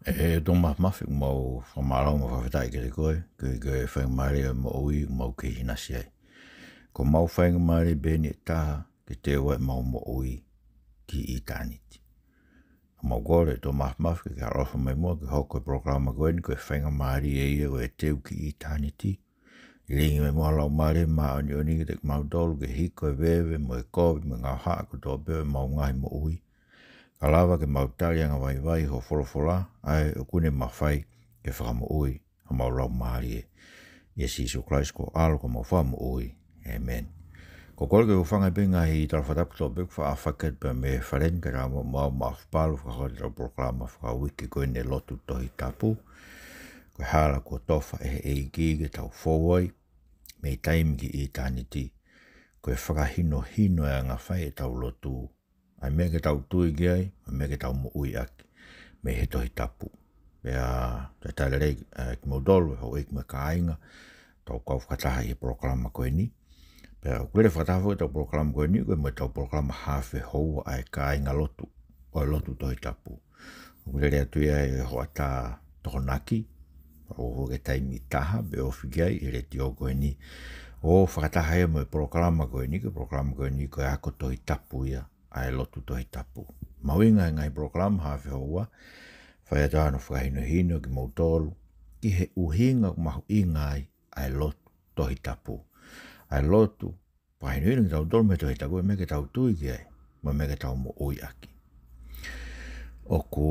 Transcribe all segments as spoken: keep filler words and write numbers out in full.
ʻE ʻOtua Māfimafi, ʻoku mau fakamālō mo fakafetaʻi kiate koe, koeʻuhi ko e faingamālie ʻo e moʻui ʻoku mau kei ʻinasi ai. Ko homau faingamālie pē eni ʻe taha ke teu ai ʻemau moʻui ki ʻitāniti. ʻOku mau kole, ʻOtua Māfimafi, ke ke ʻaloʻofa mai muʻa ke hoko e polokalama ko eni ko e faingamālie ia ʻo e teu ki ʻitāniti. Lilingi mai muʻa ho Laumālie Māʻoniʻoni kiate kimautolu ke hiko e veve mo e kovi mo e ngaahi haʻa kotoa pē ʻo ʻemau ngaahi moʻui, kae lava ke mau tali angavaivai hoʻo folofola, ʻa ē ʻoku ne mafai ke fakamoʻui homau laumālie. ʻIa Sīsū Kalaisi ko ho ʻAlo ko homau Fakamoʻui. ʻĒmeni. ʻOku ou kole ke u hūfanga pē he ngaahi tala fakatapu kotoa pē ʻoku faʻa fakahoko pē mei he fale ni, kae ʻatā mo au, Maʻafu Palu, fakahoko atu ʻetau polokalama fakauike ko eni e Lotu Tohi Tapu. Ko e hala kuo tofa ʻe he ʻEiki ke tau fou ai mei taimi ki ʻitāniti, ko e fakahinohino e anga fai ʻetau lotu, ʻa e meʻa ke tau tui ki ai, ʻa e meʻa ke tau moʻui ʻaki mei he Tohi Tapu. Pea talitali lelei, ē, kimoutolu, houʻeiki mo e kāinga, ʻoku tau kau fakataha ʻi he polokalama ko eni. Pea ʻoku lele fakataha foki ʻetau polokalama ko eni, ko e mo ʻetau polokalama haafe houa ʻa e kāinga lotu ʻo e Lotu Tohi Tapu. ʻOku lele atu ia he hoʻatā Tokonaki, ʻo aʻu ki he taimi taha, pea ofi ki ai ʻi he letiō ko eni. ʻO fakataha ia mo e polokalama ko eni, ko e polokalama ko eni ko e ako Tohi Tapu ia ʻa e Lotu Tohi Tapu. Mahuʻinga e ngaahi polokalama haafe houa, fai atu hono fakahinohino kimoutolu ki he ʻuhinga ʻoku mahuʻinga ai ʻa e Lotu Tohi Tapu. ʻA e lotu, fakahinohino kitautolu mei he Tohi Tapu, ʻa e meʻa ke tau tui ki ai, mo e meʻa ke tau moʻui ʻaki. ʻOku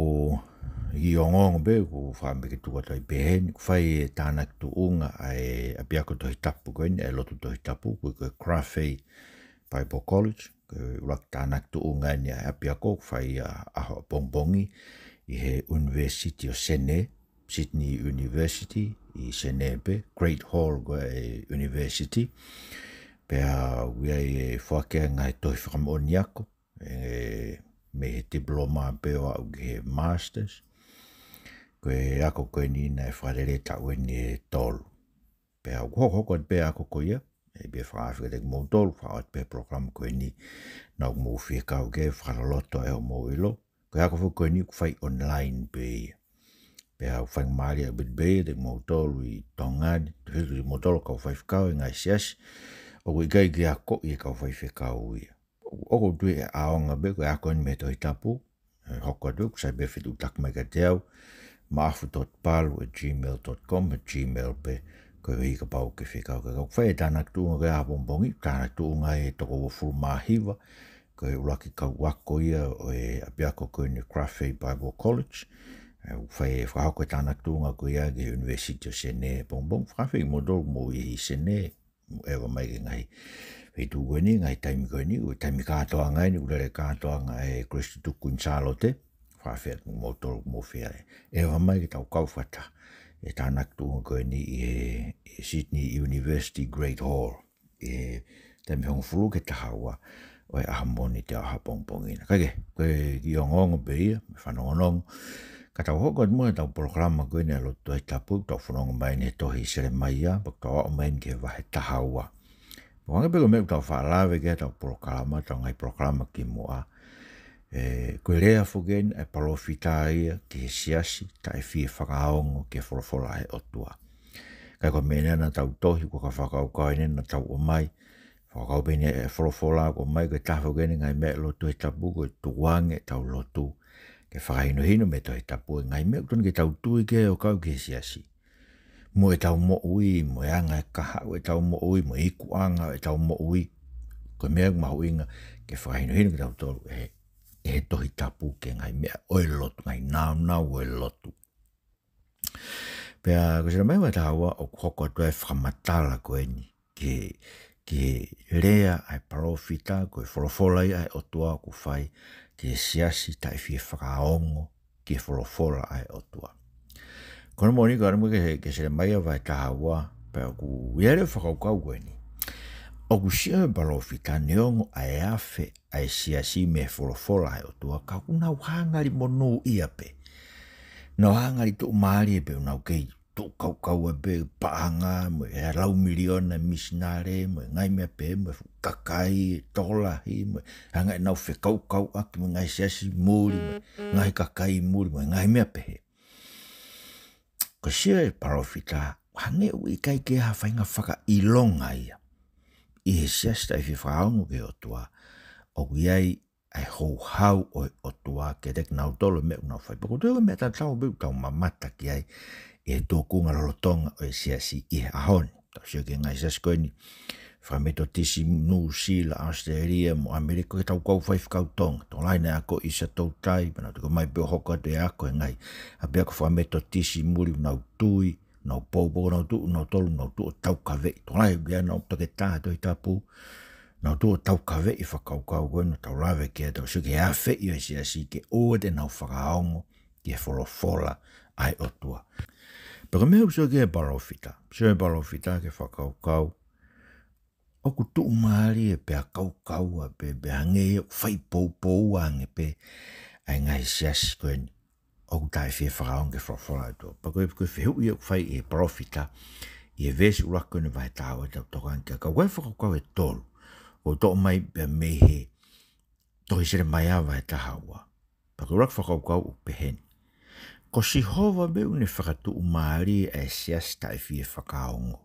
ʻi he ongoongo pē, ʻoku ou fakaʻamu ke tuku atu ai pē heni, ʻoku fai e tānaki tuʻunga ʻa e ʻapiako Tohi Tapu ko eni, ʻa e Lotu Tohi Tapu, ko e, ko e Crafe Bible College, ko e ʻuluaki tānaki tuʻunga eni ʻa e ʻapiako, ʻoku fai ʻi he ʻaho ʻapongipongi ʻi he University ʻo Senē, Sydney University ʻi Senē pē, Great Hall ko e university. Pea ʻoku ʻi ai e foaki ʻa e ngaahi tohi fakamoʻoni ako, ē, mei he diploma pē ʻo aʻu ki he masters. Ko e ako ko eni naʻe fakalele taʻu eni ʻe tolu. Pea ʻoku hokohoko atu pē ako ko ia, ʻe pē fakaafe kiate kimoutolu, fakaʻosi pē polokalama ko eni, naʻa ʻoku mou fie kau ke fakaloloto ʻa hoʻomou ʻilo. Ko e ako foki ko eni ʻoku fai online pē ia. Pea ʻoku faingamālie ʻaupito pē ia kiate kimoutolu ʻi Tonga ni, tefito kimoutolu kau faifekau ʻi he ngaahi siasi ʻoku ʻikai ke akoʻi ʻe he kau faifekau ia. ʻOku, ʻoku ou tui ʻe ʻaonga pē ko e ako eni mei he Tohi Tapu, ē, hoko atu ʻoku sai pē fetuʻutaki mai kiate au, maʻafu dot palu at gmail dot com, he Gmail pē, koeʻuhi kapau ʻoku ke fie kau ki ai. ʻOku fai e tānaki tuʻunga ko ia ʻapongipongi, tānaki tuʻunga ʻe toko uofulu mā hiva, ko e ʻuluaki kau ako ia ʻo e ʻapiako ko eni Crafe Bible College. Ē, ʻoku fai, fakahoko e tānaki tuʻunga ko ia ki he University ʻo Senē ʻapongipongi, fakaafe kimoutolu ʻoku mou ʻi Senē, ʻeva mai ki he ngaahi feituʻu ko eni, ngaahi taimi ko eni, ko e taimi kātoanga eni, ʻoku lele kātoanga e Kolisi Tutuku Kuini Sālote, fakaafe atu kimoutolu ʻoku mou fie ʻeva mai ke tau kau fakataha he tānaki tuʻunga ko eni ʻi he, ʻi he Sydney University Great Hall, ʻi he taimi hongofulu ki he taha ua ʻo e ʻaho Mōnite ʻapongipongi na. Ka ko e, ko e kiʻi ongoongo pē ia, mo e fanongonongo, ka tau hoko atu muʻa ʻetau polokalama ko eni ʻa e Lotu Tohi Tapu, tau fononga mai eni he tohi Selemaia, pea tau aʻu mai eni ki he vahe taha ua. Hangē pē ko e meʻa ʻoku tau faʻa lave ki ai heʻetau polokalama, ʻetau ngaahi polokalama kimuʻa, ē, ko e lea foki eni ʻa e palōfita ia ki he siasi taʻe fie fakaongo ki he folofola ʻa e ʻOtua. Ka ko e meʻa eni naʻa tau tohi, ko e fakakaukau eni naʻa tau ʻomai, fakakaukau pē eni e folofola ʻoku ʻomai, ko e taha foki eni e ngaahi meʻa ʻi he Lotu Tohi Tapu, ko e tukuange ʻetau lotu ke fakahinohino mei he Tohi Tapu e ngaahi meʻa ʻoku totonu ke tau tui ki ai ʻo kau ki he siasi. Mo ʻetau moʻui, mo e anga e kahaʻu ʻetau moʻui, mo e ikuʻanga ʻetau moʻui. Ko e meʻa ʻoku mahuʻinga ke fakahinohino kitautolu ʻe he, ʻe he Tohi Tapu ki he ngaahi meʻa ʻo e lotu, ngaahi nāunau ʻo e lotu. Pea ko Selemaia vahe taha ua ʻoku hoko atu ai e fakamatala ko eni ki he, ki he lea ʻa e palōfita, ko e folofola ia ʻa e ʻOtua ʻoku fai ki he siasi taʻe fie fakaongo ki he folofola ʻa e ʻOtua. Ko hono moʻoni, ko ʻene moʻoni ki he, ki he Selemaia vahe taha ua, pea ʻoku ʻi ai e fakakaukau ko eni. ʻOku sio e palōfita neongo ʻa e afe ʻa e siasi mei he folofola ʻa e ʻOtua, ka ʻoku nau hā ngali monūʻia pē. Nau hā ngali tuʻumālie pē, ʻoku nau kei tuʻu kaukaua pē paʻanga mo e lau miliona misinale mo e ngaahi meʻa pehē, mo e fuʻu kakai tokolahi, mo e hanga ʻenau fekaukauʻaki mo e ngaahi siasi muli, mo e ngaahi kakai muli, mo e ngaahi meʻa pehē. Ko e sio ʻa e palōfita, hangē ʻoku ʻikai ke ʻi ai ha faʻahinga fakaʻilonga ia ʻi he siasi taʻe fie fakaongo ki he ʻOtua ʻoku ʻi ai ʻa e houhau ʻo e ʻOtua kiate kinautolu he meʻa ʻoku nau fai. Pea ʻoku ou tui ko e meʻa tatau pē ʻoku tau mamata ki ai ʻi he tūkunga lolotonga ʻo e siasi ʻi he ʻaho ni. Tau sio ki he ngaahi siasi ko eni, fakametotisi Nuʻusila, ʻAositelēlia mo ʻAmelika, ko ʻetau kau faifekau Tonga. Tokolahi naʻe akoʻi ʻi Siaʻatoutai, pea nau toki ʻomai pē ʻo hoko atu e ako he ngaahi ʻapiako fakametotisi muli ʻoku nau tui, nau poupou, nau tuʻu, nau tolu, nau tuʻu ʻo taukaveʻi. Tokolahi ʻoku ʻi ai ʻenau toketā he Tohi Tapu, nau tuʻu ʻo taukaveʻi e fakakaukau ko eni ʻoku tau lave ki ai, tau sio ki he afeʻi ʻo e siasi ke ʻoua te nau fakaongo ki he folofola ʻa e ʻOtua. Pea ko e meʻa ʻoku sio ki ai e palōfita, sio e palōfita ki he fakakaukau ʻoku tuʻumālie pea kaukaua pē, pea hangē ia ʻoku fai poupoua ange pē ʻa e ngaahi siasi ko eni ʻoku taʻe fie fakaongo ki he folofola ʻa e ʻOtua. Pea ko e, ko e fehuʻi ʻoku fai ʻe he palōfita ʻi he veesi ʻuluaki ko eni vahe taha ua, tau tokanga ki ai. Ka ko e fakakaukau ʻe tolu ʻoku toʻo mai pē mei he tohi Selemaia vahe taha ua. Pea ko e ʻuluaki fakakaukau ʻoku pehē ni: Ko Sihova pē ʻoku ne fakatuʻumālie ʻa e siasi taʻe fie fakaongo,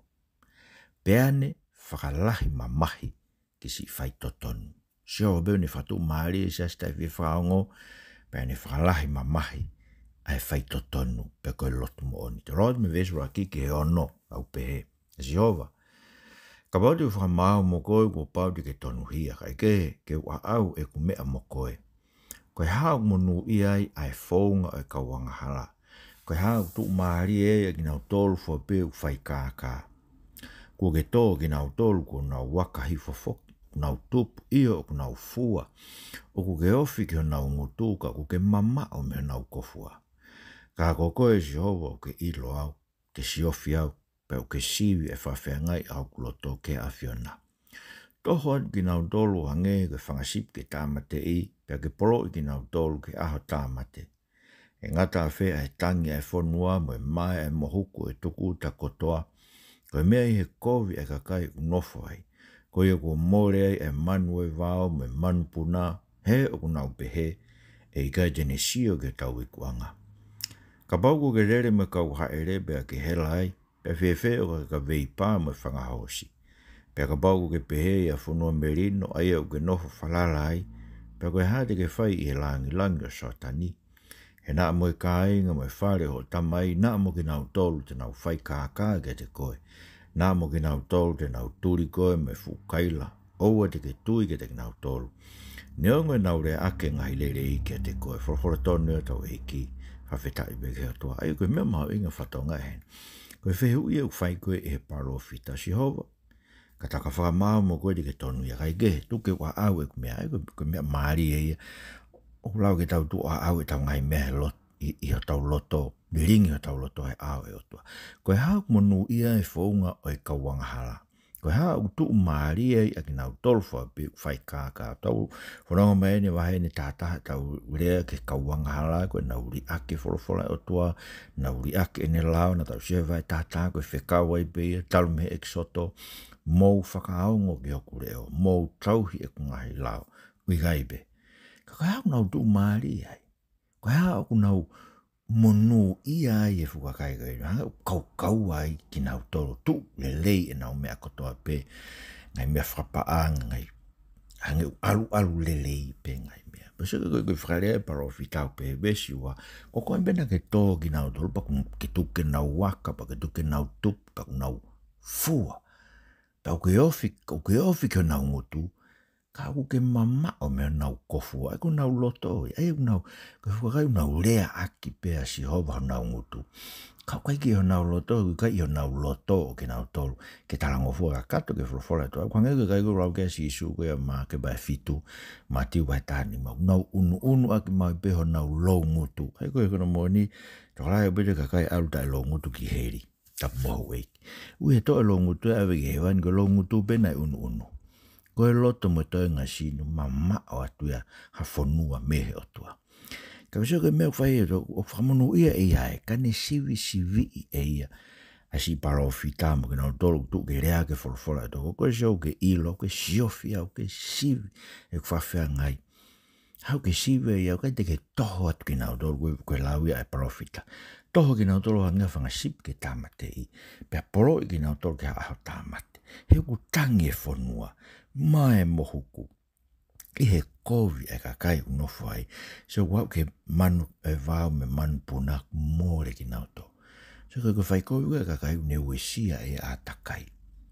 pea ne fakalahi mamahi ki siʻi faitotonu. Sihova pē ʻoku ne fakatuʻumālie e siasi taʻe fie fakaongo, pea ne fakalahi mamahi ʻa e faitotonu, pe ko e lotu moʻoni. Te u lau atu mei he veesi ʻuluaki ki he ono, ʻoku pehē: ʻE Sihova, kapau te u fakamaau mo koe, kuo pau te ke tonuhia, kae kehe, ke u ʻaʻau ʻeku meʻa mo koe. Ko e hā ʻoku monūʻia ai ʻa e founga ʻo e kau angahala? Ko e hā ʻoku tuʻumālie ai ʻa kinautolu fua pē ʻoku fai kākā? Kuo ke tō kinautolu kuo nau aka hifo foki, ʻoku nau tupu, ʻio, ʻoku nau fua. ʻOku ke ofi ki honau ngutu, ka ʻoku ke mamaʻo mei honau kofua. Ka ko koe, ʻe Sihova, ʻoku ke ʻilo au, ke siofi au, pea ʻoku ke sivi ʻa e fakafeangai ʻa hoku loto ki he ʻAfiona. Toho atu kinautolu ʻo hangē ko e fanga sipi ke tāmateʻi, pea ke poloʻi kinautolu ki he ʻaho tāmate. ʻE ngata ʻafē ʻa e tangi ʻa e fonua, mo e mae ʻa e mohuku ʻo e tūkuta kotoa? Ko e meʻa ʻi he kovi ʻa e kakai ʻoku nofo ai. Ko ia kuo mole ai ʻa e manu ʻo e vao mo e manupuna, he ʻoku nau pehē, ʻE ʻikai te ne sio ki hotau ikuʻanga. Kapau kuo ke lele mo e kau haʻele pea ke hela ai, pea fēfē ʻo ka ke kavei pā mo e fanga hoosi? Pea kapau kuo ke pehē ʻi ha fonua melino, ʻa ia ʻoku ke nofo falala ai, pea ko e hā te ke fai ʻi he langilangi ʻo Soatani? He naʻa mo e kāinga mo e fale ʻo hoʻo tamai, naʻa mo kinautolu te nau fai kākā kiate koe. Naʻa mo kinautolu te nau tuli koe mo e fuʻu kaila. ʻOua te ke tui kiate kinautolu, neongo ʻenau leaʻaki e ngaahi lelei kiate koe. Folofola tonu ʻa hotau ʻEiki. Fakafetaʻi pē ki he ʻOtua. ʻA ia ko e meʻa mahuʻinga fakatonga ʻeni. Ko e fehuʻi ia ʻoku fai ko ē ʻe he palōfita: Sihova, ka ta ka fakamaau mo koe, te ke tonuhia, kae kehe, tuku ke u ʻaʻau ʻeku meʻa? ʻA ia ko e, ko e meʻa mālie ia ʻoku lau ke tau tuʻu ʻo ʻaʻau ʻetau ngaahi meʻa he lot-, ʻi, ʻi hotau loto, lilingi hotau loto he ʻao ʻo e ʻOtua. Ko e hā ʻoku monūʻia ai e founga ʻo e kau angahala? Ko e hā ʻoku tuʻumālie ai ʻa kinautolu fua pē ʻoku fai kākā? Tau fanongo mai ʻeni he vahe ʻeni taha taha, tau lea ki he kau angahala, ko ʻenau liʻaki e folofola ʻa e ʻOtua, nau liʻaki ʻene lao, naʻa tau sio he vahe taha taha, ko e fekau ai pē ia talu mei he ʻEkisoto: Mou fakaongo ki hoku leʻo, mou tauhi ʻeku ngaahi lao. ʻIkai pē. Ka ko e hā ʻoku nau tuʻumālie ai? Ko e hā ʻoku nau monūʻia ai e fuʻu kakai ko eni? Hangē ʻoku kaukaua ai kinautolu, tuʻu lelei ʻenau meʻa kotoa pē, ngaahi meʻa fakapaʻanga, ngaahi, hangē ʻoku ʻaluʻalu lelei pē ngaahi meʻa. Pea sio ki he, ko e, ko e fakalea ʻa e palōfita ʻoku pehē veesi ua: Ko koe pē naʻa ke tō kinautolu, pea ʻoku ke tuku ke nau aka, pea ʻoku ke tuku ke nau tupu, pea ʻoku nau fua. Pea ʻoku ke ofi, ʻoku ke ofi ki honau ngutu, ka ʻoku ke mamaʻo mei honau kofua. ʻA ia ko honau loto ia. ʻA ia ʻoku nau, ko e fuʻu kakai ʻoku nau leaʻaki pē ʻa Sihova honau ngutu, ka ʻoku ʻikai ke ʻi honau loto, ʻoku ʻikai ʻi honau loto ʻo kinautolu ke talangofua kakato ki he folofola ʻa e ʻOtua. ʻOku hangē ko e kakai ko ē ʻoku lau ki ai ʻa Sīsū ko ē ʻi he Maʻake vahe fitu, Mātiu vahe taha nima, ʻoku nau ʻunuʻunu ʻaki maʻu pē honau loungutu. ʻA ia ko e, ko hono moʻoni, tokolahi ʻaupito e kakai ʻalu taʻeloungutu ki heli. Tapu mo houʻeiki. ʻOku ʻi ai e toʻo e loungutu ia ʻave ki hēvani, ko e loungutu pē naʻe ʻunuʻunu. Ko e loto mo e toenga sino, mamaʻo atu ia ha fonua mei he ʻOtua. Ka ko e sio ki he meʻa ʻoku fai ʻe he ʻOtua, ʻoku fakamonūʻia ʻe ia ia, ka ne sivisiviʻi ʻe ia ʻa siʻi palōfita mo kinautolu ʻoku tuʻu ke lea ki he folofola ʻa e ʻOtua. Ko e sio, ʻoku ke ʻilo, ʻoku ke siofi au, ʻoku ke sivi ʻeku fakafeangai. Hā ʻoku ke sivi ai au, ʻikai te ke toho atu kinautolu, ko e, ko e lau ia ʻa e palōfita. toho kinautolu hangē ha fanga sipi ke tāmateʻi, pea poloʻi kinautolu ki ha ʻaho tāmate. He ʻoku tangi e fonua, mae mo huku, ʻi he kovi ʻa e kakai ʻoku nofo ai. So, ʻoku aʻu ki he manu ʻo e vao mo e manupuna, mole kinautolu. So, ko e, ko e fai kovi ko ē ʻa e kakai ʻoku ne uesia e ʻātakai.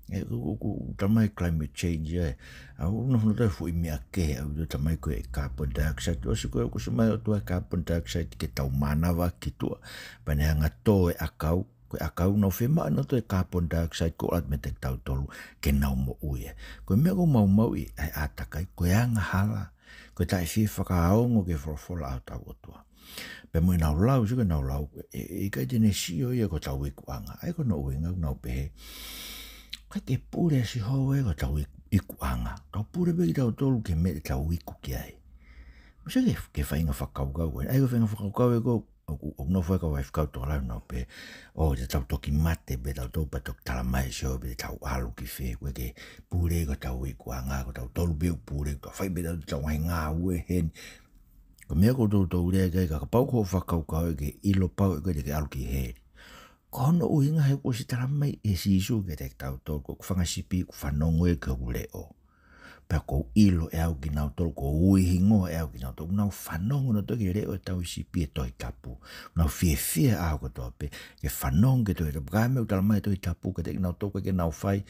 ʻE, ʻoku, ʻoku, ʻoku talamai climate change ia ē. ʻA, ʻoku nofo ʻi he foʻi meʻa kehe, ʻa, ʻoku talamai ko e carbon dioxide. ʻOsi ko ē ʻoku ʻosi mai ʻOtua e carbon dioxide ke tau mānava ki tuʻa. Pea ne hanga ʻo tō e ʻakau, ko e ʻakau ʻoku nau fiemaʻu ʻe nautolu e carbon dioxide ko ē ʻoku ʻomai kiate kitautolu ke nau moʻui ai. Ko e meʻa ʻoku maumauʻi ai e ʻātakai, ko e angahala, ko e taʻe fie fakaongo ki he folofola ʻa hotau ʻOtua. Pea mo ʻenau lau, sio ki heʻenau lau, ʻe, ʻe ʻikai te ne sio ia ki hotau ikuʻanga. ʻA ia ko hono ʻuhinga ʻoku nau pehē, ʻikai ke pule ʻa Sihova ia ki hotau iku-, ikuʻanga. Tau pule pē kitautolu ki he meʻa te tau iku ki ai. Mou sio ki he, ki he faʻahinga fakakaukau ko ē. ʻA ia ko e faʻahinga fakakaukau ē ko ē ʻoku, ʻoku nofo ai e kau faifekau tokolahi ʻo nau pehē, ʻo, te tau toki mate pē tautolu pea toki talamai ʻe Sihova pe te tau ʻalu ki fē, ʻoku ʻikai ke pule ia ki hotau ikuʻanga, ko tautolu pē ʻoku pule, tau fai pē tautolu ʻetau ngaahi ngāue heni. Ko e meʻa ʻoku toutou lea ki ai, ka kapau ko hoʻo fakakaukau ē ke ʻilo pau ʻe koe te ke ʻalu ki heli. Ko hono ʻuhinga he kuo ʻosi talamai ʻe Sīsū kiate kitautolu, ko ʻeku fanga sipi ʻoku fanongo ia ki hoku leʻo. Pea ʻoku ou ʻilo ʻe au kinautolu, ʻoku ou ui hingoa ʻe au kinautolu. Nau fanongo nautolu ki he leʻo ʻo e tauhi sipi ʻo e Tohi Tapu. Nau fiefia ʻaho kotoa pē ke fanongo ki he Tohi Tapu. Ka ko e meʻa ʻoku talamai ʻe he Tohi Tapu kiate kinautolu ʻoku ʻikai ke nau fai,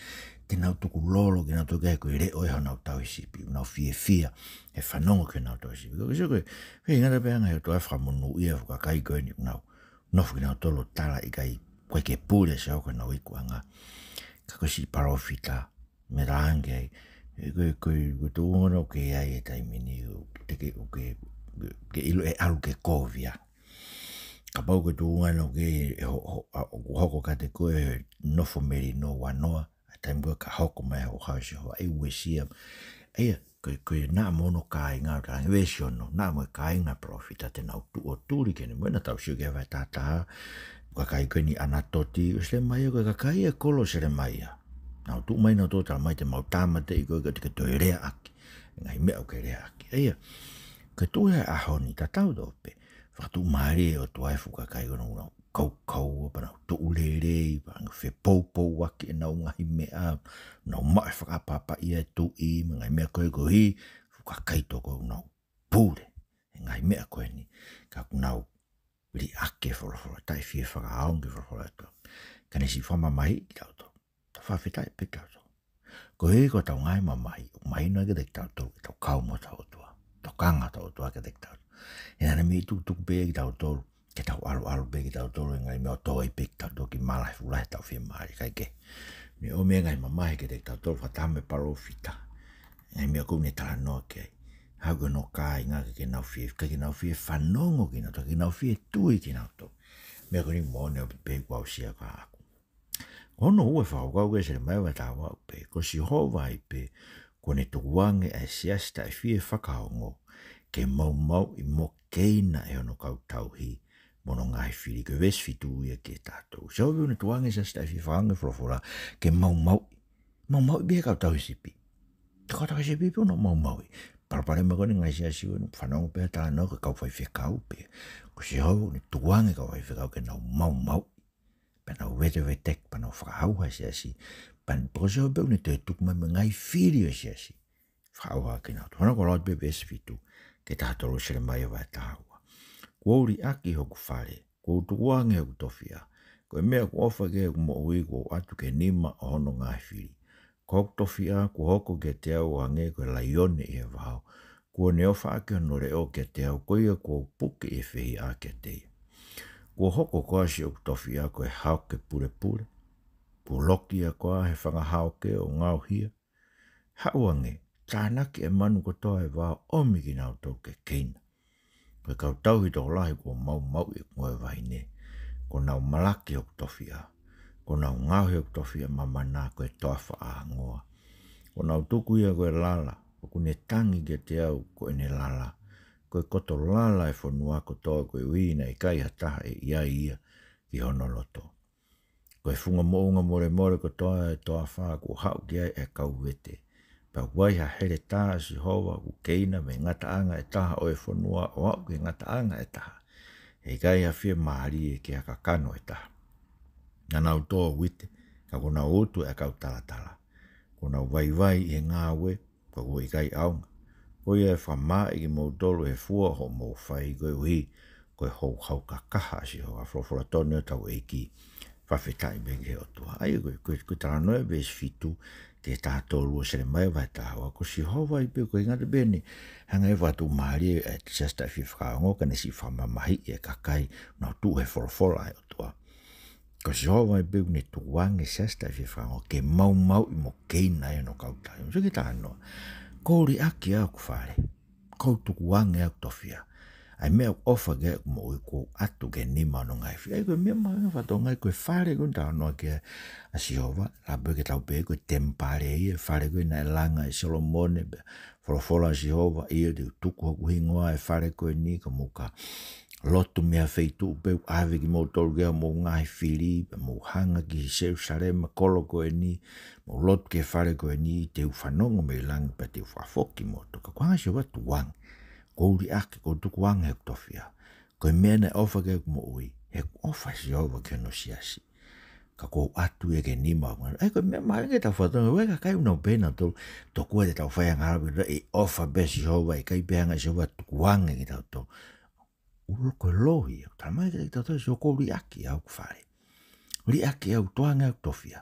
te nau tukulolo kinautolu ki ai, ko e leʻo ia honau tauhi sipi. Nau fiefia he fanongo ki honau tauhi sipi. Ko e sio ko ē, ʻikai ngata pē ʻa e anga ʻo e ʻOtua ʻe fakamonūʻia e fuʻu kakai ko eni ʻoku nau nofo kinautolu ʻo tala ʻikai, ʻoku ʻikai ke pule ʻa Sihova ki honau ikuʻanga. Ka ko e siʻi palōfita, meʻa ʻoku talaange ai, ē, ko e, ko e, ko e tuʻunga ʻoku ke ʻi ai he taimi ni, ʻoku ke, ʻoku ke, ke ʻilo ʻe ʻalu ke kovi ia. Kapau ko e tuʻunga ʻoku ke, ʻe ho-, ho-, ʻa, ʻoku hoko kiate koe e nofo melino ua noa, ʻa e taimi ko ē ka hoko mai hoʻo hau ʻa Sihova, ʻe uesia. ʻA ia, ko e, ko e naʻa mo hono kāinga ʻoku talaange veesi ono, naʻa mo e kāinga palōfita te nau tuʻu ʻo tuli ki heʻene moʻui, naʻa tau sio ki he vahe taha taha, ko e kakai ko eni ʻAnatoti, ʻo Selemaia, ko e kakai ʻo e kolo ʻo Selemaia. Nau tuʻu mai nautolu ʻo talamai te mau tāmateʻi koe ka te ke toe leaʻaki e ngaahi meʻa ʻoku ke leaʻaki. ʻA ia, ko e tuʻu he ʻaho ni tatau tofu pē, fakatuʻumālie ʻOtua e fuʻu kakai ko ena ʻoku nau kaukaua, pea nau tuʻu lelei, pea nau fepoupouaki ʻenau ngaahi meʻa, nau maʻu e fakaʻapaʻapaʻi ʻa e tuʻi, mo e ngaahi meʻa ko ē koeʻuhi, fuʻu kakai toko ʻoku nau pule he ngaahi meʻa ko eni, ka ʻoku nau liʻaki e folofola, taʻe fie fakaongo ki he folofola ʻa e ʻOtua. Ka ne siʻi fakamamahiʻi kitautolu. Tau fakafetaʻi pē kitautolu. Koeʻuhi ko ʻetau ngaahi mamahi, ʻoku mahino kiate kitautolu, ke tau kau mo hotau ʻOtua. Tokanga hotau ʻOtua kiate kitautolu. He naʻa ne meimei tukutuku pē kitautolu, ke tau ʻaluʻalu pē kitautolu he ngaahi meʻa ʻo tō ai pē kitautolu ki malahi fula he tau fiemālie, ʻikai ke. Ne ʻomai e ngaahi mamahi kiate kitautolu fakataha mo e palōfita. Ngaahi meʻa ʻoku ne talanoa ki ai. Haʻu ki hono kāinga ke, ke nau fie, ke, ke nau fie fanongo kinautolu, ke nau fie tui kinautolu. Meʻa ko eni moʻoni ʻaupito pē kuo u aʻusia kia ʻaku. Ko hono ua e fakakaukau ko ē ʻa Selemaia vahe taha ua ʻoku pehē, ko Sihova ai pē, kuo ne tukuange ʻa e siasi taʻe fie fakaongo, ke maumauʻi mo keina ʻe hono kau tauhi, mo hono ngaahi fili. Ko e veesi fitu ia kiate kitautolu. Sihova ʻoku ne tukuange e siasi taʻe fie fakaongo, folofola, ke maumauʻi. Maumauʻi pē ʻe he kau tauhi sipi. Ko e kau tauhi sipi pē ʻoku nau maumauʻi. Palopalema ko eni e ngaahi siasi ʻoku nau fanongo pē he talanoa ki he kau faifekau pē. Ko Sihova ʻoku ne tukuange e kau faifekau ke nau maumauʻi. Pea nau veteveteki, pea nau fakahauha e siasi. Pea ko Sihova pē ʻoku ne toe tuku mai mo e ngaahi fili ʻo e siasi. Fakahauha kinautolu. Hono koloa pē veesi fitu kiate kitautolu, Selemaia vahe taha ua. Kuo u liʻaki hoku fale, kuo u tukuange hoku tofiʻa. Ko e meʻa kuo ʻofa ki ai hoku moʻui, kuo u ʻatu ki he nima ʻo hono ngaahi fili. Ko hoku tofiʻa kuo hoko kiate au ʻo hangē ko e laione ʻi he vao. Kuo ne ʻofaʻaki hono leʻo kiate au, ko ia kuo u puke ʻi he fehiʻa kiate ia. Kuo hoko koā siʻoku tofiʻa ko e haoke pulepule? Kuo loki ia koā he fanga haoke ʻo ngaohia? Haʻu angé, tānaki e manu kotoa ʻo e vao, ʻomi kinautolu ke keina. Ko e kau tauhi tokolahi kuo maumauʻi ʻeku ngoue vahine. Kuo nau malaki hoku tofiʻa. Kuo nau ngaohi hoku tofiʻa mamana ko e toafa ʻāngoa. Kuo nau tuku ia ko e lala, ʻoku ne tangi kiate au ko ʻene lala. Ko e koto lala ʻo e fonua kotoa, koeʻuhi naʻe ʻikai ha taha ʻe ʻi ai ia ki hono loto. Ko e funga moʻunga molemole kotoa ʻo e toafa kuo haʻu ki ai e kau vete. Pea ʻoku ʻi ai ha heletā ʻa Sihova ʻoku keina mei he ngataʻanga ʻe taha ʻo e fonua ʻo aʻu ki he ngataʻanga ʻe taha. ʻE ʻikai ha fiemālie ki ha kakano ʻe taha. Naʻa nau tō uite, ka kuo nau utu e ʻakau talatala. Kuo nau vaivai ʻi he ngāue, ka kuo ʻikai ʻaonga. Ko ia ʻe fakamaaʻi kimoutolu he fua hoʻomou fai, koeʻuhi ko e houhau kakaha ʻa Sihova. Folofola tonu ʻa hotau ʻEiki. Fakafetaʻi pē ki he ʻOtua. ʻA ia ko e, ko e, ko e talanoa ʻa e veesi fitu ki he taha tolu ʻo Selemaia vahe taha ua, ko Sihova ia pē, ʻoku ʻikai ngata pē ʻene hanga ʻo fakatuʻumālie e Siasi Taʻefiefiakaongo, ka ne siʻi fakamamahiʻi e kakai naʻa nau tuʻu he folofola ʻa e ʻOtua. Ko Sihova ia pē ʻoku ne tukuange e Siasi Taʻefiefiakaongo ke maumauʻi mo keina ai hono kautaha. Sio ki he talanoa. Kou liʻaki ʻa hoku fale. Kou tukuange ʻa hoku tofiʻa. ʻA e meʻa ʻoku ʻofa ki ai ʻeku moʻui, kou ʻatu ki he nima ʻo hono ngaahi fili. ʻA ia ko e meʻa mahuʻinga fakatonga ia, ko e fale ko eni naʻe talanoa ki ai ʻa Sihova, ʻa ia pē ke tau pehē ko e temipale ia, e fale ko ē naʻe langa ʻe Solomone, pea folofola ʻa Sihova, ʻio, te u tuku hoku hingoa he fale ko eni, ka mou ka lotu mei ha feituʻu pē ʻoku ʻave kimoutolu ki ai hoʻomou ngaahi fili, pea mou hanga ki Selusalema, kolo ko eni, mou lotu ki he fale ko eni, te u fanongo mei langi pea te u fakafoki kimoutolu. Ka ko e hanga ʻe Sihova ʻo tukuange, kou liʻaki, kou tukuange hoku tofiʻa. Ko e meʻa naʻe ʻofa ki ai ʻeku moʻui, he ʻoku ʻofa ʻa Sihova ki hono siasi. Ka kou ʻatu ia ki he nima ʻo hono ngaahi. ʻA ia ko e meʻa mahuʻinga ke tau fakatokangaʻi, ʻoku ʻikai ke tau pehē nautolu, tokua te tau fai angahala pē, ʻe ʻofa pē ʻa Sihova, ʻikai pē hanga ʻe Sihova ʻo tukuange kitautolu. ʻUluaki loi, ʻoku talamai kiate kitautolu ʻe Sihova, kou liʻaki ʻa hoku fale. Liʻaki ʻa hoku, tukuange ʻa hoku tofiʻa.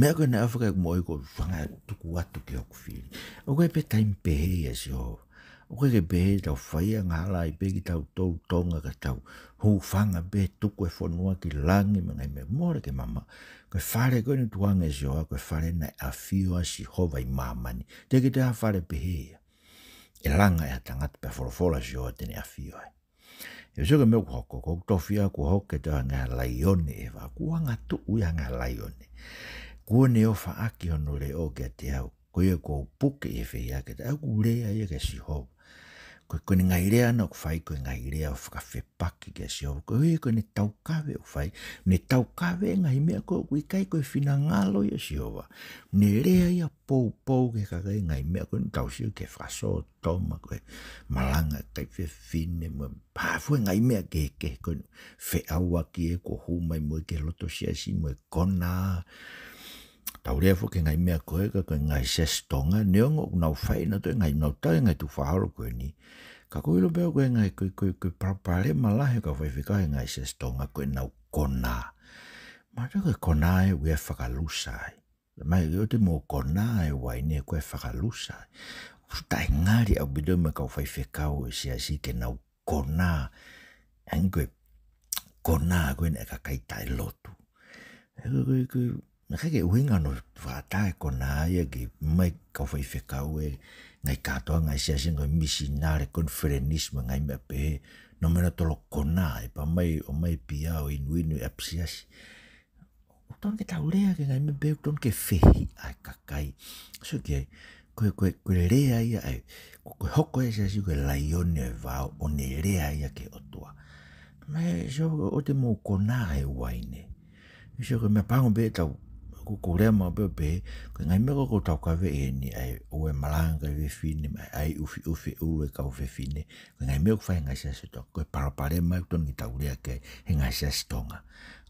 Meʻa ko ē naʻe ʻofa ki ai ʻeku moʻui, kou hanga ʻo tuku atu ki hoku fili. ʻOku ʻikai pē taimi pehē ia ʻa Sihova. ʻOku ʻikai ke pehē te tau fai angahala ai pē kitautolu Tonga ka tau hūfanga pē, tuku e fonua ki langi mo e ngaahi meʻa, mole ke mamaʻo. Ko e fale ko eni ʻoku tukuange ʻe Sihova, ko e fale naʻe ʻafio ai ʻa Sihova ʻi māmani. Teʻeki toe ʻi ai ha fale pehē ia ʻe langa ʻe ha tangata pea folofola ʻa Sihova te ne ʻafio ai. ʻE sio ki he meʻa ʻoku hoko, ko hoku tofiʻa kuo hoko ke toe hangē ha laione ʻi he vao, kuo angatuʻu ia hangē ha laione. Kuo ne ʻofaʻaki hono leʻo kiate au, ko ia kuo u puke ʻi he fehiʻa kiate au, ʻoku lea ia kia Sihova. Ko, ko ʻene ngaahi lea ʻana ʻoku fai, ko e ngaahi lea ʻo fakafepaki kia Sihova. Ko ia ko ʻene taukave ʻoku fai, ne taukave e ngaahi meʻa ko ē ʻoku ʻikai ko e finangalo ia ʻo Sihova. Ne lea ia poupou ki he kakai e ngaahi meʻa ko ē, tau sio ki he fakasōtoma, ko e malanga e kakai fefine, mo e hā fua e ngaahi meʻa kehekehe ko ē, feʻauaki ē kuo hū mai mo ia ki he loto siasi mo e konā. Tau lea foki ki he ngaahi meʻa ko ē ka ko e ngaahi siasi Tonga, neongo ʻoku nau fai ʻenautolu e ngaahi, nau tau e ngaahi tukufakaholo ko eni. Ka ʻoku ou ʻilo pē au ko e ngaahi, ko e, ko e, ko e palopalema lahi ʻo e kau faifekau he ngaahi siasi Tonga ko ʻenau konā. Mahalo ko e konā ē ʻoku ʻi ai e fakalusa ai. Mai ʻoua te mou konā e uaine, ko e fakalusa. ʻOku taʻengali ʻaupito mo e kau faifekau ʻo e siasi ke nau konā. Hangē ko e konā ko ē ʻa e kakai taʻelotu. Ko e, ko e, ko e, naʻe ʻikai ke ʻuhinga hono fakaʻatā e konā ia ki he kau faifekau e ngaahi kātoanga e siasi, ngaahi misinale, konifelenisi mo e ngaahi meʻa pehē. Nau meʻa nautolu ʻo konā, ʻe pā mai, ʻomai e pia ʻo inuinu ʻi ʻapisiasi. ʻOku totonu ke tau lea ki he ngaahi meʻa pehē ʻoku totonu ke fehiʻa ai e kakai. Sio ki ai, ko e, ko e, ko e lea ia ʻa e, ko e, ko e hoko e siasi ko e laione ʻo e vao, ʻo ne lea ia ki he ʻOtua. Mai, sio, ʻoua te mou konā e uaine. Sio ko e meʻa pango pē tau, ko, ko e lea maʻu pē pē, ko e ngaahi meʻa ko ē ʻoku tau kaveinga ai, ʻo e malanga e kakai fefine, mai, ʻai ʻufiʻufi e ʻulu e kau fefine, ko e ngaahi meʻa ʻoku fai he ngaahi siasi Tonga, ko e palopalema ia ʻoku totonu ke tau lea ki ai he ngaahi siasi Tonga.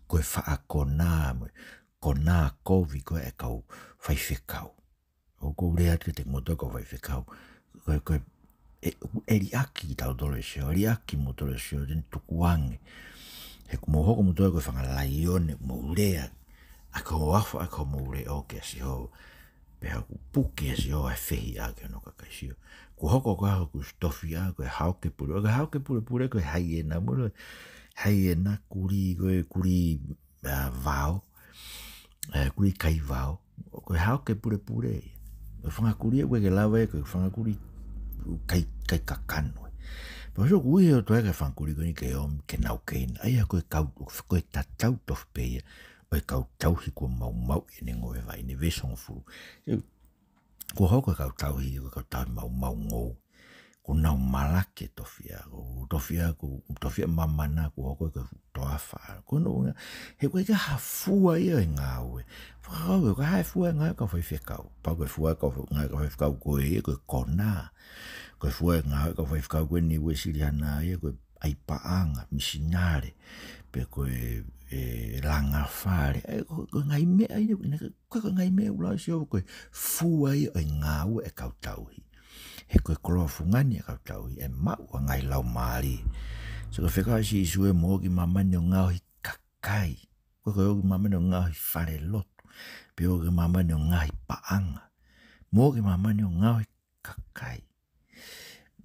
Ko e faʻa konā mo e konā kovi ko ē ʻa e kau faifekau. ʻOku ou lea atu kiate kimoutolu kau faifekau. Ko e, ko e, ʻe, ʻe liʻaki kitautolu ʻe Sihova, liʻaki kimoutolu ʻe Sihova, te ne tukuange. He ʻoku mou hoko moutolu ko e fanga laione, mou lea. ʻA ia ko e ʻofa ʻa ia ko e mou lea ʻo kia Sihova. Pea ʻoku puke ʻe Sihova e fehiʻa ki hono kakai, sio. Kuo hoko ko ē hoku tofiʻa ko e haoke pulepule, ko e haoke pulepule ko e haiena, mou ʻilo e haiena, kulī, ko e kulī, ʻa, vao, ʻa, kulī kai vao, ko e haoke pulepule ia. Ko e fanga kulī ia ʻoku ʻikai ke lava ia, ko e fanga kulī kai, kai kakano. Pea sio, kuo ʻi ai e ʻOtua ia ki he fanga kulī ko eni ke ʻomi ke nau keina. ʻA ia ko e kau, ko e tatau tofu pē ia ʻo e kau tauhi kuo maumauʻi ʻene ngoue vaine, veesi hongofulu. Kuo hoko e kau tauhi, ko e kau tauhi maumau ngoue. Kuo nau malaki e tofiʻa, ko e tofiʻa, ko e tofiʻa mamana, kuo hoko ko e toafa. Ko hono ʻuhinga, he ʻoku ʻikai ke ʻi ai ha fua ia ʻo e ngāue. Fakakaukau, ʻoku ʻikai ha fua ʻo e ngāue ʻa e kau faifekau. Pau ko e fua ʻo e kau fa-, ngāue ʻa e kau faifekau ko ē ia, ko e konā. Ko e fua ʻo e ngāue ʻa e kau faifekau ko eni Uēsiliana ia, ko e ʻai paʻanga, misinale, pe ko e, e langa fale. ʻA ia ko, ko e ngaahi meʻa ia, naʻe ʻikai ko e ngaahi meʻa ʻoku lau ʻe Sihova ko e fua ia ʻo e ngāue ʻa e kau tauhi. He ko e koloa fungani ʻa e kau tauhi, ʻe maʻu ʻa e ngaahi laumālie. So ko e fekau ʻa Sīsū ē, mou ō ki māmani ʻo ngaohi kakai. ʻOku ʻikai ko e ō ki māmani ʻo ngaohi falelotu, pe ō ki māmani ʻo ngaohi paʻanga. Mou ō ki māmani ʻo ngaohi kakai.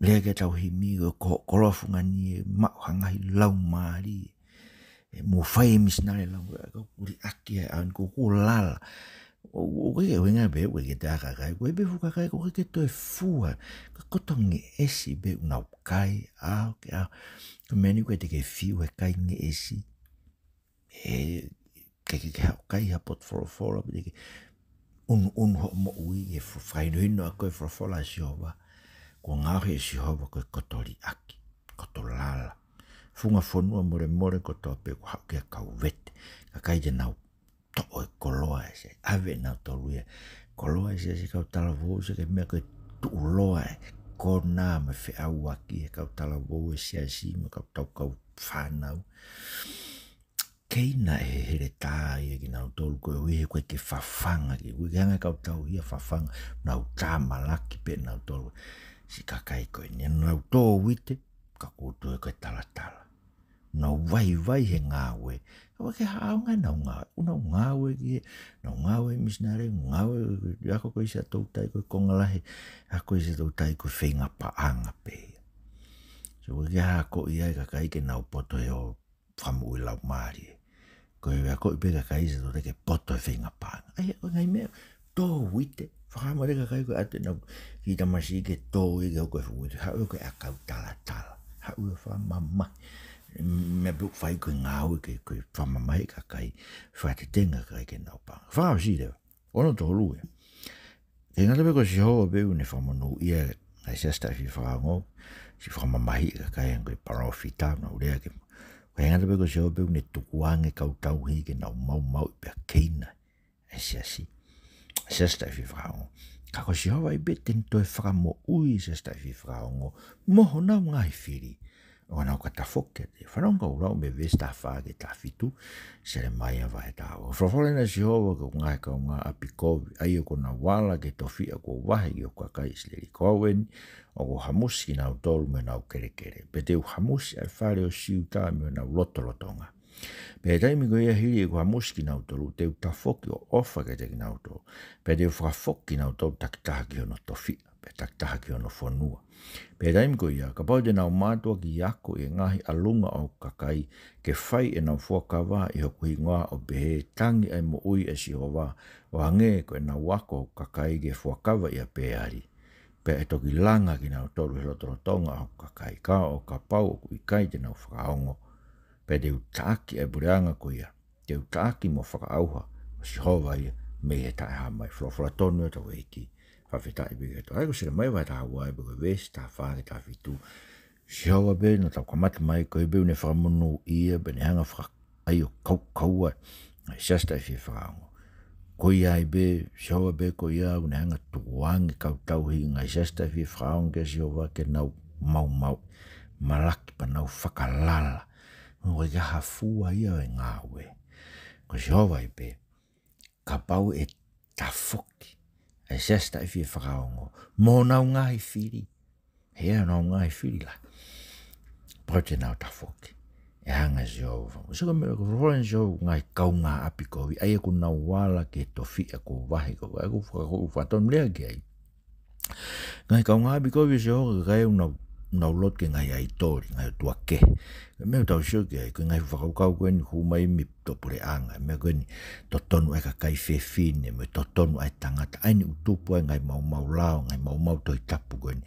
Lea ki he tauhi mī, ko e ko, koloa fungani ē, maʻu ha ngaahi laumālie. ʻE, mou fai e misinale lau, ʻa e kau kuliʻaki ʻa e ʻaho ni, ko e kuo lala. ʻO, ʻo, ko e, ʻo, ʻuhinga pē, ʻoku ʻikai ke te ʻai ha kakai, ko e pē fuʻu kakai, ʻoku ʻikai ke toe fua. Ka ko e koto ngeʻesi pē ʻoku nau kai, ʻaho ki he ʻaho. Ko e meʻa ni ʻoku ʻikai te ke fiu he kai ngeʻesi. ʻE, ke, ke, ke haʻu ʻo kai ha potu folofola, pe te ke ʻunuʻunu hoʻo moʻui he fu-, fakahinohino ʻa koe e folofola ʻa Sihova. Kuo ngaohi ʻe Sihova ko e koto liʻaki, koto lala. Funga fonua molemole kotoa pē kuo haʻu ki ai e kau vete. Kakai te nau toʻo e koloa ʻa e siasi, ʻave ʻe nautolu ia e koloa ʻa e siasi, kau talavou, ʻosi ko e meʻa ko e tuʻuloa e konā mo e feʻauaki ʻa e kau talavou ʻo e siasi mo e kau tau kau fānau. Keina e heletā ia kinautolu koeʻuhi he ʻoku ʻikai ke fafanga ki, ʻoku ʻikai ke hanga ʻe he kau tauhi ia ʻo fafanga, nau tāmalaki pē nautolu siʻi kakai ko eni. Nau tō uite, ka kuo toe ko e talatala. Nau vaivai he ngāue. ʻOku ʻikai ke ʻaonga ʻenau ngāue. ʻOku nau ngāue ki he, nau ngāue misinale, ngāue, ako ko e ʻi Siaʻatoutai, ko e konga lahi, ako ko e ʻi Siaʻatoutai ko e feinga paʻanga pē ia. So, ʻoku ʻikai ke akoʻi ai e kakai ke nau poto he ʻo fakamoʻui laumālie. Ko e akoʻi pē e kakai ʻi Siaʻatoutai ke poto he feinga paʻanga. ʻA ia, ko e ngaahi meʻa, tō uite, fakamoʻoni e kakai ko e ʻatu ʻenau kiʻi tamasiʻi ke tō ia ke hoko e fuʻu uite, haʻu ia ko e ʻakau talatala, haʻu ia ʻo fakamamahi. Meʻa pē ʻoku fai ko e ngāue ke, ko e fakamamahi e kakai, fakatetenga e kakai ke nau paʻanga. Fakaʻosi leva, ono tolu ia. ʻIkai ngata pē ko Sihova pē ʻoku ne fakamonūʻia e ngaahi siasi taʻefie fakaongo, siʻi fakamamahiʻi e kakai ʻa e ngaahi palōfita, nau lea ki ai. ʻIkai ngata pē ko Sihova pē ʻoku ne tukuange e kau tauhi ke nau maumauʻi pea keina e siasi, siasi taʻefie fakaongo. Ka ko Sihova ai pē te ne toe fakamoʻui e siasi taʻefie fakaongo mo honau ngaahi fili, ʻo nau ka tafoki kiate ia. Fanongo kau lau mei he veesi taha fā ki he taha fitu, Selemaia vahe taha ua. Folofola eni ʻa Sihova ki hoku ngaahi kaungāʻapi kovi, ʻa ia ʻoku nau ala ki he tofiʻa kuo vahe ki hoku kakai ʻIsileli. Ko au eni, ʻoku ou hamusi kinautolu mei honau kelekele, pea te u hamusi ʻa e fale ʻo Siuta mei honau lotolotonga. Pea ʻi he taimi ko ia, hili ʻeku hamusi kinautolu, te u tafoki ʻo ʻofa kiate kinautolu, pea te u fakafoki kinautolu takitaha ki hono tofiʻa, pea takitaha ki hono fonua. Pea ʻi he taimi ko ia, kapau te nau mātuʻaki ako ʻi he ngaahi ʻalunga ʻo hoku kakai, ke fai ʻenau fuakava ʻi hoku hingoa, ʻo pehē, Tangi ʻa e moʻui ʻa Sihova, ʻo hangē ko ʻenau ako ʻo hoku kakai ki he fuakava ʻia Peali, pea ʻe toki langa kinautolu ʻi he lotolotonga ʻo hoku kakai. Ka ʻo kapau ʻoku ʻikai te nau fakaongo, pea te u taʻaki ʻa e puleʻanga ko ia, te u taʻaki mo fakaʻauha, ko Sihova ia mei he taʻehāmai. Folofola tonu ʻa hotau ʻEiki. Fakafetaʻi pē ki he ʻOtua. ʻA ia ko Selemaia vahe taha ua, ʻa ia pē ko e veesi taha fā ki he taha fitu. Sihova pē naʻa tau kamata mai, ko ia pē ʻoku ne fakamonūʻia, pea ne hanga ʻo faka-, ʻa ia ʻo kaukaua e ngaahi siasi taʻefie fakaongo. Ko ia ai pē, Sihova pē ko ia ʻoku ne hanga ʻo tukuange e kau tauhi e ngaahi siasi taʻefie fakaongo kia Sihova ke nau maumauʻi, malaki pea nau fakalala. ʻOku ʻikai ha fua ia ʻo e ngāue. Ko Sihova ai pē, kapau ʻe tafoki ʻa e siasi taʻefie fakaongo mo honau ngaahi fili, he ʻa honau ngaahi fili lahi, pau te nau tafoki, ʻe hanga ʻe Sihova. ʻOsi ko e meʻa ko e folofola eni ʻa Sihova ki he ngaahi kaungāʻapi kovi, ʻa ia ʻoku nau ala ki he tofiʻa kuo vahe, ko e, ʻa ia ʻoku faka-, ʻoku fakatonu lea ki ai. Ngaahi kaungāʻapi kovi ʻo Sihova ko e kakai ʻoku nau, nau lotu ki he ngaahi ʻaitoli, ngaahi ʻotua kehe. Ko e meʻa ʻoku tau sio ki ai, ko e ngaahi fakakaukau ko eni ʻoku hū mai mei he tō puleʻanga, meʻa ko eni totonu ʻa e kakai fefine, mo e totonu ʻa e tangata, ʻa eni ʻoku tupu ai e ngaahi maumau lao, ngaahi maumau Tohi Tapu ko eni.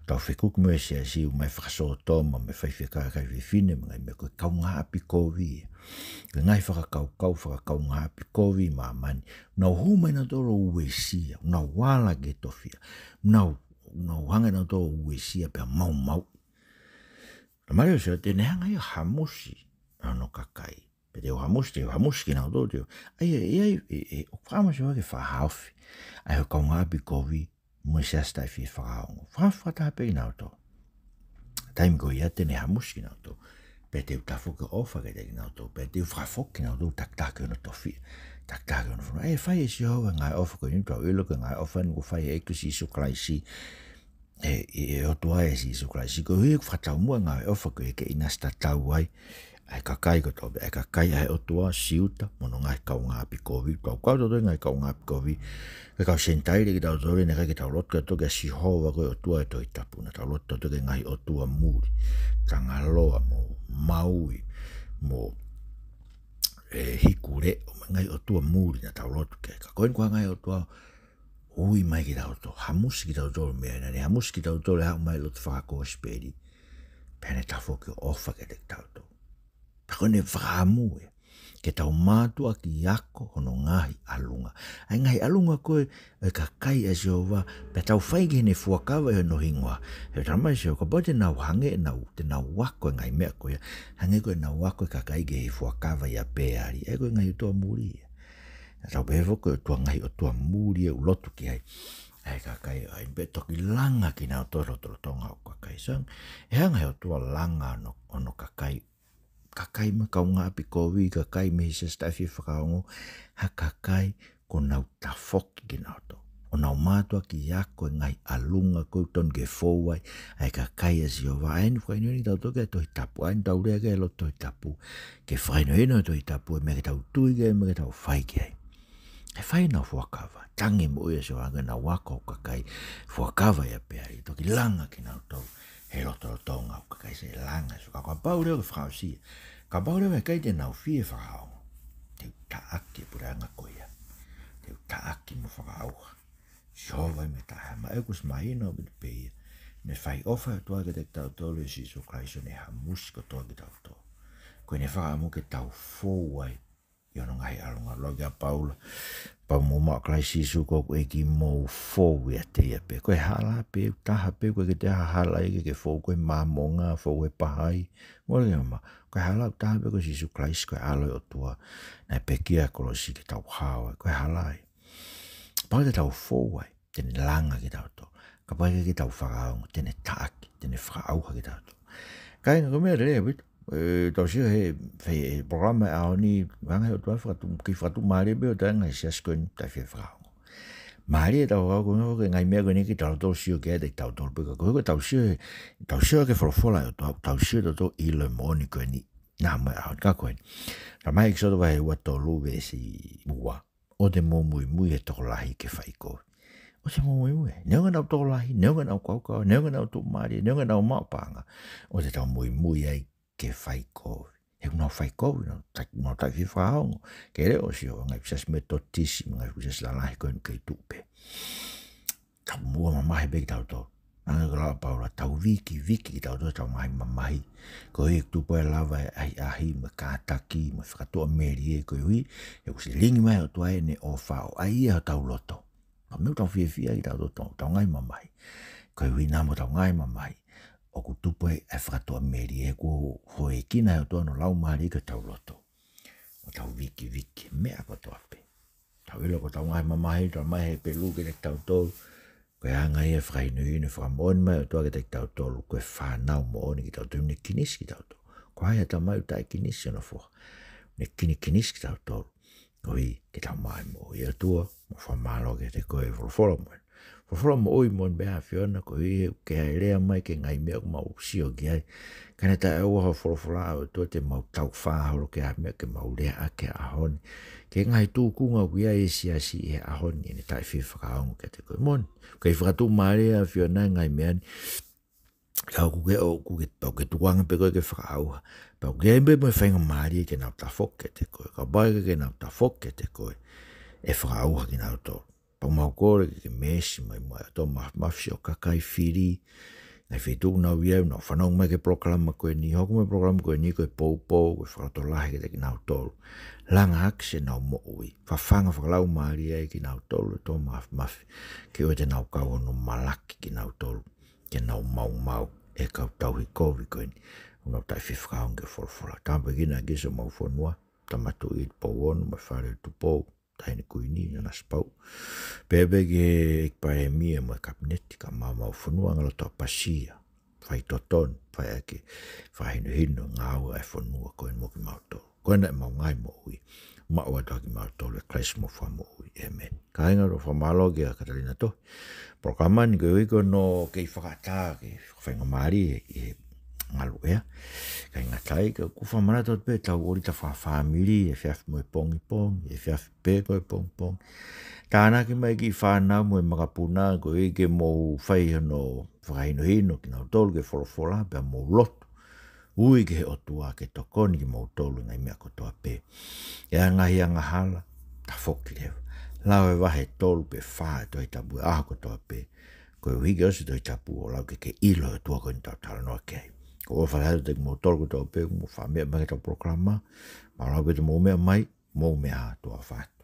Tau fekuki mo e siasi ʻoku mai fakasōtoma, mo e faifekau ʻa e kakai fefine, mo e ngaahi meʻa ko e kaungāʻapi kovi. Ko e ngaahi fakakaukau fakakaungāʻapi kovi ʻi māmani. Nau hū mai nautolu ʻo uesia, nau ala ki he tofiʻa, nau, nau hanga nautolu ʻo uesia pea maumau. Talamai ʻe Sihova te ne hanga ia ʻo hamusi ʻa hono kakai. Pea te u hamusi, te u hamusi kinautolu, te u, ʻa ia, ʻa ia, ʻe, ʻe, ʻoku fakaʻamu ʻa Sihova ke fakahaofi ʻa e kaungāʻapi kovi mo e siasi taʻefie fakaongo. Faka-, fakataha pē kinautolu. taimi ko ia te ne hamusi kinautolu. Pea te u tafoki ʻofa kiate kinautolu. Pea te u fakafoki kinautolu takitaha ki hono tofiʻa, takitaha ki hono fonua. ʻE fai ʻe Sihova e ngaahi ʻofa ko eni, tau ʻilo ko e ngaahi ʻofa eni kuo fai ʻe he ʻEiki ko Sīsū Kalaisi. ʻE, ʻe, ʻe ʻOtua ʻe Sīsū Kalaisi. Koeʻuhi ʻoku fakataumuʻa e ngaahi ʻofa ko ē ke ʻinasi tatau ai ʻa e kakai kotoa pē, ʻa e kakai ʻa e ʻOtua, Siuta mo hono ngaahi kaungāʻapi kovi, tau kau tautolu he ngaahi kaungāʻapi kovi, ko e kau Senitaile kitautolu, naʻe ʻikai ke tau lotu tautolu kia Sihova ko e ʻOtua ʻo e Tohi Tapu, naʻa tau lotu tautolu ki he ngaahi ʻotua muli, Tangaloa mo Maui mo, ʻe, Hikuleʻo, mo e ngaahi ʻotua muli naʻa tau lotu ki ai. Ka ko eni ko e ngaahi ʻotua ui mai kitautolu, hamusi kitautolu mei ai, naʻa ne hamusi kitautolu ʻo aʻu mai ki he lotu fakakosipeli. Pea ne tafoki ʻofa kiate kitautolu. Pea ko ʻene fakaʻamu ia ke tau mātuʻaki ako hono ngaahi ʻalunga. ʻA e ngaahi ʻalunga ko ē ʻo e kakai ʻa Sihova, pea tau fai ki heʻene fuakava ʻi hono hingoa. He talamai ʻe Sihova, kapau te nau hangē ʻenau, te nau ako e ngaahi meʻa ko ia, hangē ko ʻenau ako e kakai ki he fuakava ʻia Peali, ʻa ia ko e ngaahi ʻotua muli ia. Naʻa tau pehē foki ko e ʻotua, ngaahi ʻotua muli ia ʻoku lotu ki ai ʻa e kakai ʻo ʻAina, pea toki langa kinautolu he lotolotonga ʻo e kakai. So, ʻe hanga ʻe he ʻOtua ʻo langa hono, hono kakai, kakai mei he kaungāʻapi kovi, kakai mei he siasi taʻefiefakaongo, ha kakai kuo nau tafoki kinautolu, ʻo nau mātuʻaki ako e ngaahi ʻalunga ʻoku totonu ke fou ai ʻa e kakai ʻa Sihova. ʻA eni ʻoku fakahinohino kitautolu ki he Tohi Tapu, ʻa eni ʻoku tau lea ki ai he lotu Tohi Tapu, ke fakahinohino e Tohi Tapu e meʻa ke tau tui ki ai, meʻa ke tau fai ki ai. ʻE fai ʻenau fuakava, tangi e moʻui ʻa Sihova, hangē ko ʻenau ako ʻa e kakai, fuakava ʻia Peali, toki langa kinautolu he lotolotonga ʻo e kakai. Sai, langa. So, ka, kapau leva ke fakaʻosi ia, kapau leva ʻe ʻikai te nau fie fakaongo, te u taʻaki e puleʻanga ko ia, te u taʻaki mo fakaʻauha. Sihova ia mei he taʻehāmai. ʻOku ʻosi mahino ʻaupito pē ia, naʻe fai ʻofa e ʻOtua kiate kitautolu ʻia Sīsū Kalaisi, ʻo ne hamusi kotoa kitautolu. Ko ʻene fakaʻamu ke tau fou ai ʻi hono ngaahi ʻalunga. Lau kia Paula, pea mou maʻu ʻa Kalaisi Sīsū ko hoku ʻEiki, mou fou ʻiate ia pē. Ko e hala pē ʻoku taha pē, ʻoku ʻikai ke toe ha hala ia ke ke fou, ko e Māmonga, fou he pahai, mole ke mama. Ko e hala ʻoku taha pē ko Sīsū Kalaisi, ko e ʻAlo ʻo e ʻOtua, naʻe pekia he kolosi ke tau hao ai. Ko e hala ia. Kapau te tau fou ai, te ne langa kitautolu. Kapau ʻe ʻikai ke tau fakaongo, te ne taʻaki, te ne fakaʻauha kitautolu. Kāinga, ko e meʻa lelei ʻaupito. ʻE, tau sio he, he, he polokalama ʻo e ʻaho ni, hanga ʻe he ʻOtua ʻo fakatu-, kei fakatuʻumālie pē ʻa e ʻOtua he ngaahi siasi ko eni taʻefiefakaongo. Mālie ʻetau hao ko e ngaahi meʻa ko eni ke tau toe sio ki ai ʻe tautolu pē, ka ko e, ko ʻetau sio he, tau sio ki he folofola ʻa e ʻOtua, tau sio tautolu ʻi he moʻoni ko eni, naʻa mo e ʻaho ni, ka ko eni. Talamai ʻe ʻEkisoto vahe ua tolu veesi ua: ʻOua te mou muimui he tokolahi ke fai kovi. ʻOua te mou muimui. Neongo ʻenau tokolahi, neongo ʻenau kaukau, neongo ʻenau tuʻumālie, neongo ʻenau maʻu paʻanga, ʻoua te tau muimui ai ke fai kovi. He ʻoku nau fai kovi, nau ta-, nau taʻefiefakaongo ki he leʻo ʻo Sihova, ngaahi siasi Metotisi, ngaahi siasi lalahi ko eni kei tuʻu pē. Tau muʻa mamahi pē kitautolu. Hangē ko e lau ʻa Paula, tau vikiviki kitautolu ʻetau ngaahi mamahi. Koeʻuhi ʻoku tupu ai e lava e ʻahiʻahi, mo e kātaki, mo e fakatuʻamelie, koeʻuhi he ʻoku silingi mai ʻe he ʻOtua ʻene ʻofa ʻo ʻai ia ʻi hotau loto. Ka ko e meʻa ʻoku tau fiefia ai kitautolu, ʻetau ngaahi mamahi. Koeʻuhi naʻa mo ʻetau ngaahi mamahi, ʻoku tupu ai e fakatuʻamelie, he kuo hōʻekina ʻe he ʻOtua hono Laumālie ki hotau loto. ʻO tau vikiviki, meʻa kotoa pē. Tau ʻilo ko ʻetau ngaahi mamahi, talamai ʻe Hepelū kiate kitautolu, ko e anga ia e fakahinohino, fakamoʻoni mai ʻa e ʻOtua kiate kitautolu, ko e fānau moʻoni kitautolu, ʻoku ne kinisi kitautolu. Ko hai ha tamai ʻoku taʻekinisi hono foha? ʻOku ne kinikinisi kitautolu, koeʻuhi ke tau maʻu e moʻui. ʻE ʻOtua, mau fakamālō kiate koe he folofola moʻoni. Folofola moʻui moʻoni pē ʻa e ʻAfiona, koeʻuhi he ʻoku ke lea mai ki he ngaahi meʻa ʻoku mau sio ki ai. Ka naʻe taʻeʻaonga hoʻo folofola, ʻe ʻOtua, te mau taufā holo ki he meʻa ke mau lea ʻaki he ʻaho ni, ki he ngaahi tūkunga ʻoku ʻi ai e siasi he ʻaho ni ʻi heʻene taʻefiefakaongo kiate koe. Moʻoni, ʻoku ke fakatuʻumālie ʻa e ʻAfiona he ngaahi meʻa ni. Ka ʻoku ke, ʻoku ke, ʻoku ke tukuange pē koe ke fakaʻauha. Pea ʻoku ke ʻai pē mo e faingamālie ke nau tafoki kiate koe. Kapau ʻe ʻikai ke nau tafoki kiate koe, ʻe fakaʻauha kinautolu. Pea mau kole ke ke meesi mai muʻa, ʻOtua Māfimafi, siʻo kakai fili, ngaahi feituʻu ʻoku nau ʻi ai, ʻoku nau fanongo mai ki he polokalama ko eni, hoko mai e polokalama ko eni ko e poupou, ko e fakalotolahi kiate kinautolu. Langa ʻaki siʻenau moʻui, fafanga fakalaumālie ai kinautolu, ʻOtua Māfimafi, ke ʻoua te nau kau hono malaki kinautolu ke nau maumau ʻe he kau tauhi kovi ko eni ʻoku nau taʻefiefakaongo ki he folofola. Tāpuekina ʻaki siʻomau fonua, Tama Tuʻi Tupou Ono, mo e Fale ʻo Tupou, Taʻahine Kuini Nanasipauʻu, pehē pē ki he ʻEiki Palēmia mo e Kapineti, kae ʻumaʻā homau fonua, ngaahi lotoʻapasia, faitotonu, fai ʻaki e fakahinohino, ngāue ʻa e fonua ko eni mo kimautolu. Ko ena ʻemau ngaahi moʻui. Maʻu atu ʻa kimautolu ʻe Kalaisi mo e Fakamoʻui. ʻĒmeni. Kāinga, ʻoku ou fakamālō kia Katalina Tohi. Polokalama ni koeʻuhi ko hono kei fakaʻatā ke fakafaingamālie ʻi he ngaluʻea. ʻIkai ngata ai, ka ʻoku fakamanatu atu pē ʻetau ʻōlita fakafāmili, efiafi mo e pongipongi, efiafi pē ko e pongipongi. Tānaki mai e kiʻi fānau mo e makapuna, koeʻuhi ke mou fai hono fakahinohino kinautolu ki he folofola, pea mou lotu. Ui ki he ʻOtua ke tokoni kimoutolu ʻi he ngaahi meʻa kotoa pē. ʻI he ngaahi angahala, tafoki leva. Lau e vahe tolu pe fā e Tohi Tapu he ʻaho kotoa pē. Koeʻuhi ke ʻosi e Tohi Tapu ʻo lau ke ke ʻilo e ʻOtua ko eni ʻoku tau talanoa ki ai. ʻOku ou ʻofa lahi atu kiate kimoutolu kotoa pē, mou fakameʻa mai ki heʻetau polokalama. Mālō ʻaupito hoʻomou meʻa mai, mou meʻa ā, tuʻa ʻofa atu.